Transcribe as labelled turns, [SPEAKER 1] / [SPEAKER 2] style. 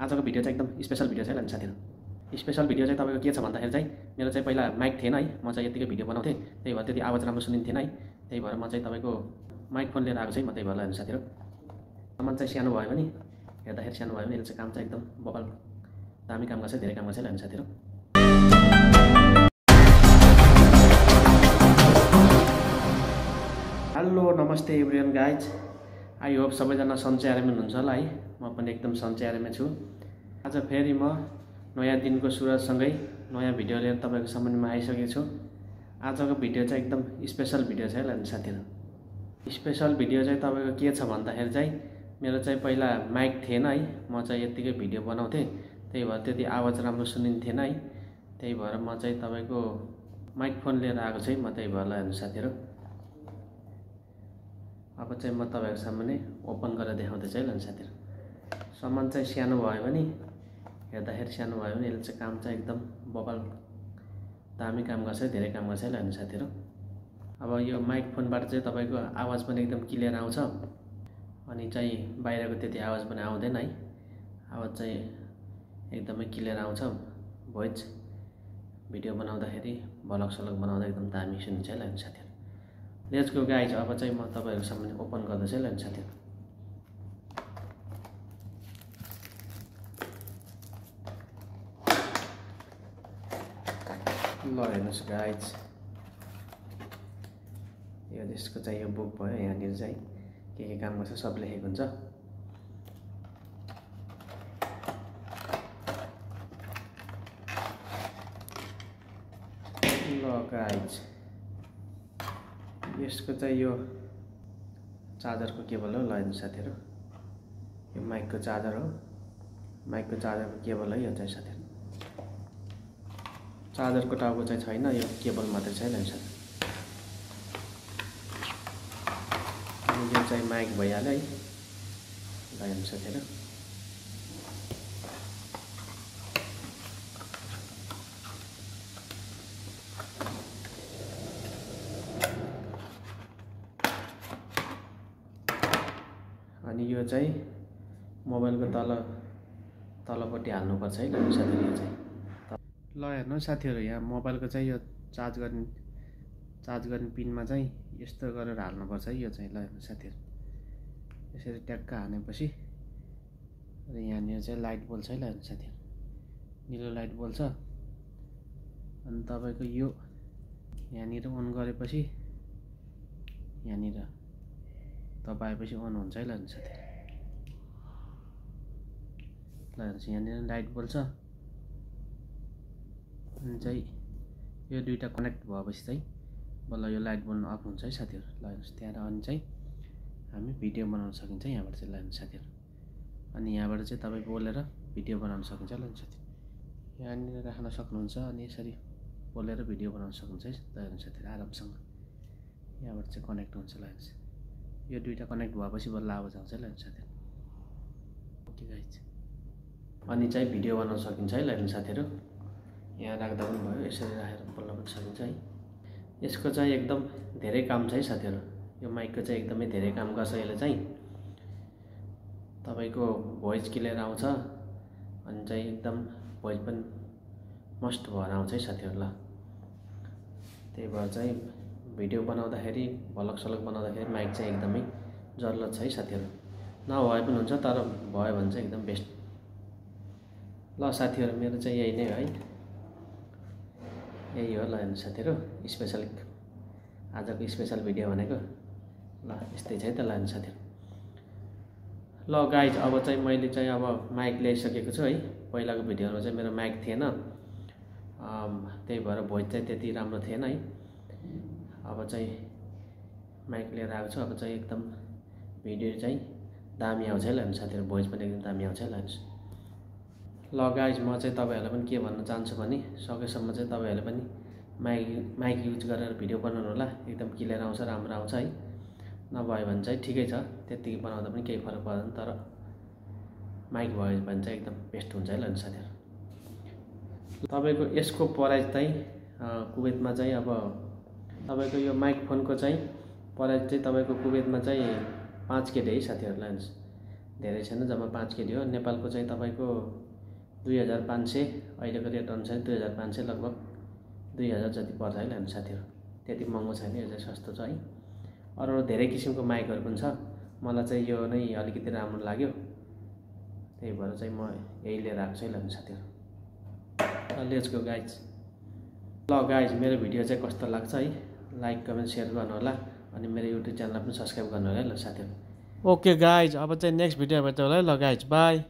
[SPEAKER 1] आजको भिडियो चाहिँ एकदम स्पेशल भिडियो छ है साथीहरु। स्पेशल भिडियो चाहिँ तपाईको के छ भन्दाखेरि चाहिँ मेरो चाहिँ पहिला माइक थिएन है, म चाहिँ यतिकै भिडियो बनाउँथे, त्यही भएर त्यति आवाज राम्रो सुनिन्थेन है। त्यही भएर म चाहिँ तपाईको माइक फोन लिएर आएको छु, म त्यही भएर हेर्नु साथीहरु। सामान चाहिँ सानो भयो भने हेर्दाखेरि सानो भयो भने यसले चाहिँ काम चाहिँ एकदम बबल दामी काम गर्छ, धेरै काम गर्छ हेर्नु साथीहरु। हेलो नमस्ते एभ्रिवन गाइज, आई होप सबैजना सन्चै आरामै हुनुहुन्छ होला है। म पनि एकदम सन्चै आरामै छु। आज फेरि म नयाँ दिनको सुरुवातसँगै नयाँ भिडियो लिएर तपाईको सामनामा आइसकेको छु। आजको भिडियो चाहिँ एकदम स्पेशल भिडियो छ है साथीहरु। स्पेशल भिडियो चाहिँ तपाईको के छ भन्दाखेरि चाहिँ मेरो चाहिँ पहिला माइक थिएन है, म चाहिँ यतिकै भिडियो बनाउँथे, त्यही भएर त्यति आवाज राम्रो सुनिन्थेन है। त्यही भएर म चाहिँ तपाईको माइक फोन लिएर आएको छु, म त्यही भएर हेर्नु साथीहरु। अब चाहिँ म तपाईको सामने ओपन गरेर देखाउँदैछु है साथीहरु। सामान चाहिँ सानो भयो भने हेर्दाखेरि सानो भयो भने यसले चाहिँ काम चाहिँ एकदम बबल दामी काम गर्छ, धेरै काम गर्छ है साथीहरु। अब यो माइक फोनबाट चाहिँ तपाईको आवाज पनि एकदम क्लियर आउँछ, अनि चाहिँ बाहिरको त्यति आवाज पनि आउँदैन है। आवाज चाहिँ एकदमै क्लियर आउँछ, भोइस भिडियो बनाउँदाखेरि भलक सलक बनाउँदा एकदम दामी सुनिन्छ है साथीहरु। लेट्स गो गाइज, अब चाहिँ म तपाईहरुको सामने ओपन गर्दैछु है साथीहरु। ल हेर्नुस् गाइज, यो यसको चाहिँ यो बुक भयो, यहाँनिर चाहिँ के काम गर्छ सब लेखेको हुन्छ। ल गाइज, यसको चाहिँ यो चार्जरको केबल हो। ल हेर्नु साथीहरु, यो माइकको चार्जर हो, माइकको चार्जरको केबल है यो चाहिँ साथीहरु। चार्जरको टाउको चाहिँ छैन, यो केबल मात्रै छ है साथीहरु। अनि यो चाहिँ माइक भइहाल्यो है। ल हेर्नु साथीहरु, अनि यो चाहिँ मोबाइलको तलपट्टि हाल्नुपर्छ है साथीहरु। यो चाहिँ ल हेर्नु साथीहरु, यहाँ मोबाइलको चाहिँ यो चार्ज गर्ने पिनमा चाहिँ यस्तो गरेर हाल्नुपर्छ है यो चाहिँ। ल हेर्नु साथीहरु, यसरी ट्याक्क हानेपछि र यहाँनिर चाहिँ लाइट बल्छ है। ल हेर्नु साथीहरु, निलो लाइट बल्छ। अनि तपाईको यो यहाँनिर अन गरेपछि यहाँनिर दबाएपछि अन हुन्छ है। ल हेर्नु साथीहरु, ल हेर्नुस् यहाँनिर लाइट बल्छ। अनि चाहिँ यो दुईटा कनेक्ट भएपछि चाहिँ बल्ल यो लाइट बल्नु अफ हुन्छ है साथीहरु। ल हेर्नुस्, त्यहाँ अनि चाहिँ हामी भिडियो बनाउन सकिन्छ यहाँबाट चाहिँ। ल हेर्नु साथीहरु, अनि यहाँबाट चाहिँ तपाईँ बोलेर भिडियो बनाउन सकिन्छ। ल साथीहरु, यहाँनिर राख्न सक्नुहुन्छ, अनि यसरी बोलेर भिडियो बनाउन सक्नुहुन्छ है। ल हेर्नु साथीहरु, आरामसँग यहाँबाट चाहिँ कनेक्ट हुन्छ। ल हेर्नुस्, यो दुईटा कनेक्ट भएपछि बल्ल आवाज आउँछ। ल हेर्नु साथीहरु। ओके गाइज, अनि चाहिँ भिडियो बनाउन सकिन्छ है। ल हेर्नु साथीहरु, यहाँ राख्दा पनि भयो, यसरी राखेर बोल्न पनि सकिन्छ है। यसको चाहिँ एकदम धेरै काम छ है साथीहरु। यो माइकको चाहिँ एकदमै धेरै काम गर्छ यसले चाहिँ। तपाईको भोइस क्लियर आउँछ, अनि चाहिँ एकदम भोइस पनि मस्ट भएर आउँछ है साथीहरु। ल त्यही भएर चाहिँ भिडियो बनाउँदाखेरि भलक सलक बनाउँदाखेरि माइक चाहिँ एकदमै जरुरत छ है साथीहरु। नभए पनि हुन्छ, तर भयो भने चाहिँ एकदम बेस्ट। ल साथीहरु, मेरो चाहिँ यही नै हो है, यही हो। ल हेर्नु साथीहरु, स्पेशल आजको स्पेशल भिडियो भनेको ल यस्तै छ है त। ल हेर्नु साथीहरु, ल गाइज, अब चाहिँ मैले चाहिँ अब माइक ल्याइसकेको छु है। पहिलाको भिडियोमा चाहिँ मेरो माइक थिएन, त्यही भएर भोइस चाहिँ त्यति राम्रो थिएन है। अब चाहिँ माइक लिएर आएको छु, अब चाहिँ एकदम भिडियो चाहिँ दामी आउँछ है। ल हेर्नु साथीहरु, भोइस पनि एकदम दामी आउँछ है। ल हेर्नुस्, ल गाइज, म चाहिँ तपाईहरुलाई पनि के भन्न चाहन्छु भने सकेसम्म चाहिँ तपाईहरुले पनि माइक युज गरेर भिडियो बनाउनु होला, एकदम क्लियर आउँछ, राम्रो आउँछ है। नभए भने चाहिँ ठिकै छ, त्यतिकै बनाउँदा पनि केही फरक पर्दैन, तर माइक भयो भने चाहिँ एकदम बेस्ट हुन्छ है। ल साथीहरु, तपाईको यसको प्राइस चाहिँ कुवेतमा चाहिँ अब तपाईको यो माइक फोनको चाहिँ प्राइस चाहिँ तपाईको कुवेतमा चाहिँ 5K है साथीहरु। ल हेर्नुस्, धेरै छैन, जम्मा 5 केडी हो। नेपालको चाहिँ तपाईँको 2500, अहिलेको रेट अनुसार 2500 लगभग 2000 जति पर्छ है लानु साथीहरू। त्यति महँगो छैन, यो चाहिँ सस्तो छ है। अरू धेरै किसिमको माइकहरू पनि छ, मलाई चाहिँ यो नै अलिकति राम्रो लाग्यो, त्यही भएर चाहिँ म यही लिएर आएको छु है लानु साथीहरू। Let's go guys. ल गाइज, मेरो भिडियो चाहिँ कस्तो लाग्छ है, लाइक कमेन्ट सेयर गर्नु होला, अनि मेरो युट्युब च्यानललाई पनि सब्सक्राइब गर्नु होला है ल साथीहरू। ओके गाइज, अब चाहिँ नेक्स्ट भिडियो भेट्छ होला है। ल गाइज, बाई।